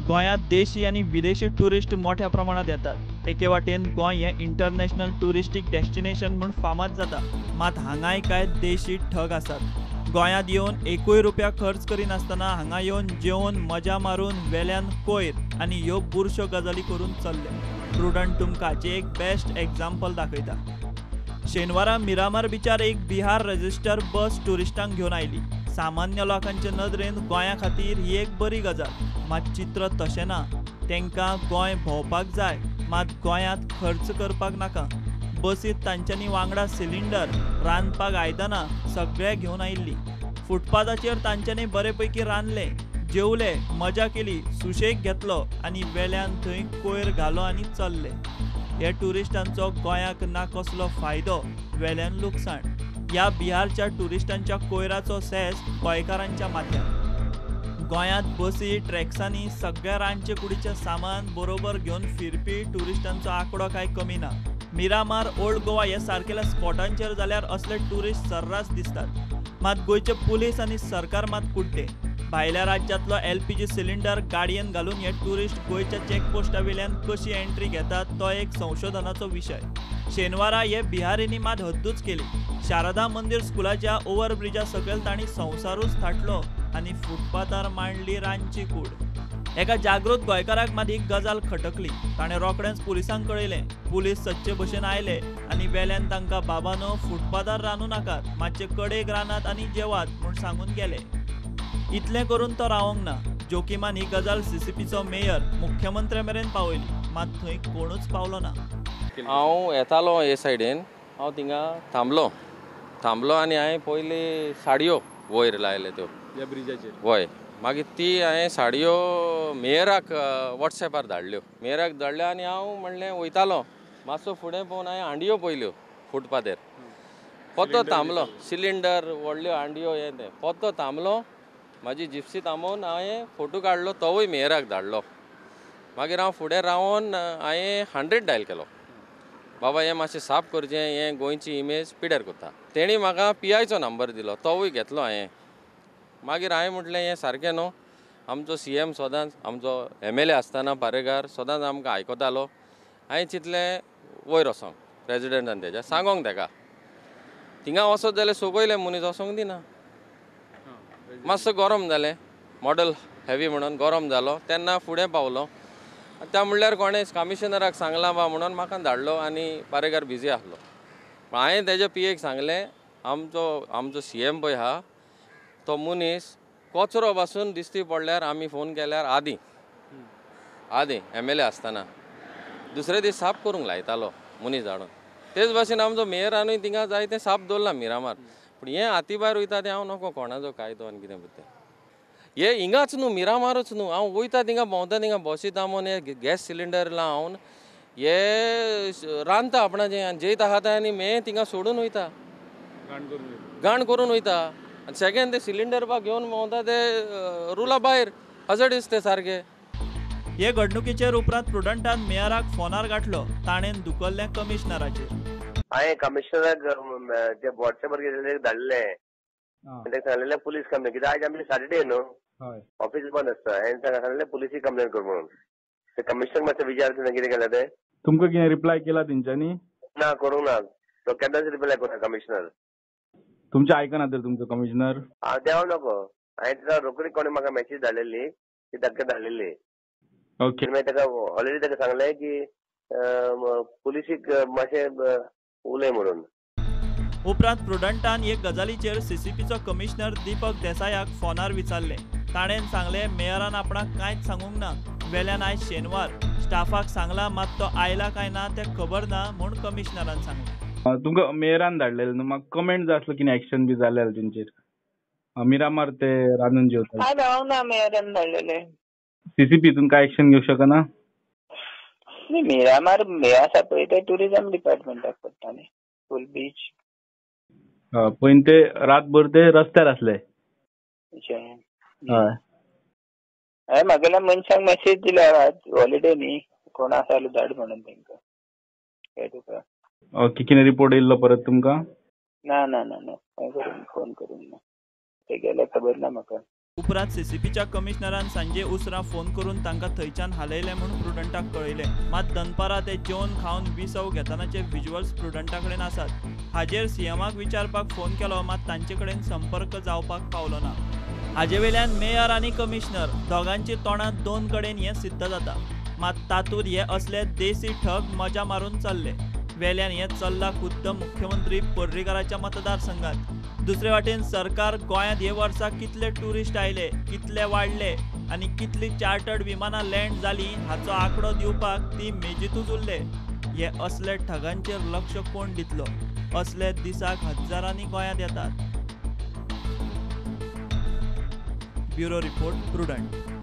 गोंयांत देशी आनी विदेशी ट्युरिस्ट मोठ्या प्रमाणात येतात. एके वाटेन गोंय हें इंटरनॅशनल ट्युरिस्टीक डेस्टिनेशन म्हूण फामाद जाता, मात हांगाय कांय देशी ठग आसात. गोंयांत येवन एकूय रुपया खर्च करिनासतना हांगा येवन जेवन मजा मारून वेल्यान कोयर आनी ह्यो बुरश्यो गजाली करून चल्ले. प्रुडंट तुमकां हाचें एक बेस्ट एग्जाम्पल दाखयता. शेनवारा मिरामार बिचार एक बिहार रजिस्टर बस ट्युरिस्टांक घेवन आयली. सामान्य लोकांचे नदरेन गोंया खातीर ही एक बरी गजाल, मात चित्र तशें ना. तांकां गोंय भोंवपाक जाय, मात गोंयांत खर्च करपाक नाका. बसींत तांच्यांनी वांगडा सिलिंडर, रांदपाक आयदनां सगळें घेवन आयिल्लीं. फुटपाथाचेर तांच्यांनी बरे पैकी रांदलें, जेवले, मजा केली, सुशेग घेतलो आनी वेल्यान थंय कोयर घालो आनी चल्ले. हे ट्युरिस्टांचो गोंयाक ना कसलो फायदो, वेल्यान लुकसाण. ह्या बिहारच्या ट्युरिस्टांच्या कोयराचो सेस गोंयकारांच्या माथ्यार. गोंयांत बसी, ट्रॅक्सांनी सगळ्या रांदचे कुडीचें सामान बरोबर घेवन फिरपी ट्युरिस्टांचो आंकडो कांय कमी ना. मिरामार, ओल्ड गोवा ह्या सारकेल्या स्पॉटांचेर जाल्यार असले ट्युरिस्ट सर्रास दिसतात. मात गोंयचे पुलीस आनी सरकार मात कुड्डे. भायल्या राज्यांतलो एलपीजी सिलिंडर गाडयेन घालून हे ट्युरिस्ट गोंयच्या चॅकपोस्टा वयल्यान कशी एंट्री घेतात तो एक संशोधनाचो विशय. शेनवारा हे बिहारींनी मात हद्दूच केली. शारदा मंदिर स्कुलाच्या ओव्हरब्रिजा सकयल तांणी संवसारूच थाटलो आनी फुटपाथार मांडली रांदची कूड. एका जागृत गोंयकाराक मात ही गजाल खटकली. ताणें रोखडेंच पुलिसांक कळयलें. पुलीस सदचे भशेन आयले आनी वेल्यान तांकां बाबानो फुटपाथार रांदू नाकात, मातशे कडेक रांदात आनी जेवात म्हूण सांगून गेले. इतलें करून तो रावोंक ना. जोकीमान ही गजाल सीसीपीचो मेयर मुख्यमंत्र्या मेरेन पावयली, मात थंय कोणूच पावलो ना. हांव येतालो हे सायडीन, हांव थिंगा थांबलो थांबलो आनी हांवें पयली साडयो वयर लायल्यो त्यो ह्या ब्रिजाचेर. वय, मागीर ती हांवें साडयो मेयराक वॉट्सएपार धाडल्यो. मेयराक धाडल्यो आनी हांव म्हणलें वयतालो मातसो फुडें पळोवन हांवें हांडयो पळयल्यो फुटपाथेर. पोतो थांबलो, सिलिंडर व्हडल्यो हांडयो हें तें. पोतो थांबलो, म्हाजी जिप्सी थांबोवन हांवें फोटो काडलो, तोवूय मेयराक धाडलो. मागीर हांव फुडें रावन हांवें 100 डायल केलो, बाबा हें मातशें साफ करचें, हें गोंयची इमेज पिड्यार करता. तेणी म्हाका पीआयचो नंबर दिलो, तोवूय घेतलो हांवें. मागीर हांवें म्हटलें हें सारकें न्हू, आमचो सीएम सदांच, आमचो एमएलए आसतना पारेकार सदांच आमकां आयकतालो. हांवें चिंतलें वयर वचोंक प्रेजिडेंटान तेज्या सांगोंक तेका, थिंगा वचत जाल्यार सोगयले मनीस वचोंक दिना. मातसो गरम जालें, मॉडल हेवी म्हणून गरम जालो तेन्ना फुडें पावलो. त्या म्हणल्यार कोणें कमिशनराक सांगलां बा म्हणून म्हाका धाडलो आनी पारेकार बिजी आसलो. हांवें तेज्या पीएक सांगलें, आमचो आमचो सीएम पळय आहा तो मनीस कचरो पासून दिश्टी पडल्यार आमी फोन केल्यार आदीं आदीं एमएलए आसतना दुसरे दीस साफ करूंक लायतालो मनीस धाडून. तेच भाशेन आमचो मेयरानूय थिंगा जाय तें साफ दवरलां मिरामार. पूण हें हाती भायर वयता तें हांव नको कोणाचो कायदो आनी कितें तें. हे हिंगाच न्हू, मिरामारूच न्हू, हांव वयता थिंगा भोंवता थिंगा बसी थांबोवन हे गॅस सिलिंडर लावन हे रांदता आपणाचें आनी जेयत आहा तें आनी मे थिंगा सोडून वयता, घाण करून वयता. आनी सेकेंड ते सिलिंडर बा घेवन भोंवता ते रुला भायर हजडीस ते सारके. हे घडणुकीचेर उपरांत प्रुडंटान मेयराक फोनार गाठलो. ताणें दुखल्लें कमिशनराचेर. हांवें कमिशनराक ते वॉट्सएपार गेल्ले धाडले, सांगलें पुलीस कंप्लेन, कित्याक आयज आमची सॅटर्डे न्हू, ऑफिस बंद आसता. हांवें सांगलें पुलिसी कंप्लेन कर म्हणून. ते कमिशनर मातशें विचार कितें केलें तें. तुमकां कितें रिप्लाय केला तेंच्यांनी? ना, करूंक ना, तो केन्नाच रिप्लाय करूंक ना कमिशनर. तुमचें आयकना तर तुमचो कमिशनर? हांव देंव नको, हांवें ताका रोखडी कोणें म्हाका मॅसेज धाडलेली ती ताका धाडलेली. ओके, मागीर ताका ऑलरेडी ताका सांगलें की पुलिसीक मातशें उलय म्हणून. उपरांत प्रुडंटान हे गजालीचेर सीसीपीचो कमिशनर दीपक देसायाक फोनार विचारलें. ताणें सांगलें मेयरान आपणाक कांयच सांगूंक ना, वेल्यान आयज शेनवार, स्टाफाक सांगलां मात तो आयला काय ना तें खबर ना म्हूण कमिशनरान सांगलें. तुमकां मेयरान धाडलेलें न्हू, म्हाका कमेंट जाय आसलो कितें एक्शन बी जालें जाल्यार तेंचेर. मिरामार ते रांदून जेवता. कांय मेळोंक ना मेयरान धाडलेलें. सीसीपी तुमकां एक्शन घेवंक शकना? न्ही, मिरामार हें आसा पळय तें ट्युरिजम डिपार्टमेंटाक पडटा न्ही, फूल बीच. पयलीं ते रातभर ते रस्त्यार आसले. हय, हांवें म्हागेल्या मनशांक मॅसेज दिल्या, आज हॉलिडे न्ही, कोण आसा जाल्यार धाड म्हणून तेंकां, कळ्ळें तुका? ओके, कितें रिपोर्ट येयल्लो परत तुमकां? ना ना ना ना, कांय करूंक फोन करूंक ना, ते गेले खबर ना म्हाका. उपरांत सीसीपीच्या कमिशनरान सांजे उसरां फोन करून तांकां थंयच्यान हालयले म्हूण प्रुडंटाक कळयलें. मात दनपारां ते जेवन खावन विसव घेतनाचे व्हिज्युअल्स प्रुडंटा कडेन आसात. हाजेर सीएमाक विचारपाक फोन केलो, मात तांचे कडेन संपर्क जावपाक पावलो ना. हाजे वेल्यान मेयर आनी कमिशनर दोगांची तोंडां दोन कडेन हें सिद्ध जाता. मात तातूंत हे असले देसी ठग मजा मारून चल्ले. वेल्यान हें चल्लां खुद्द मुख्यमंत्री पर्रीकाराच्या मतदारसंघात. दुसरे वाटेन सरकार गोंयांत हे वर्सा कितले ट्युरिस्ट आयले, कितले वाडले आनी कितली चार्टर्ड विमानां लँड जालीं हाचो आंकडो दिवपाक ती मेजीतूच उरले. हे असले ठगांचेर लक्ष कोण दितलो? असले दिसाक हजारांनी गोंयांत येतात. Bureau report, Prudent.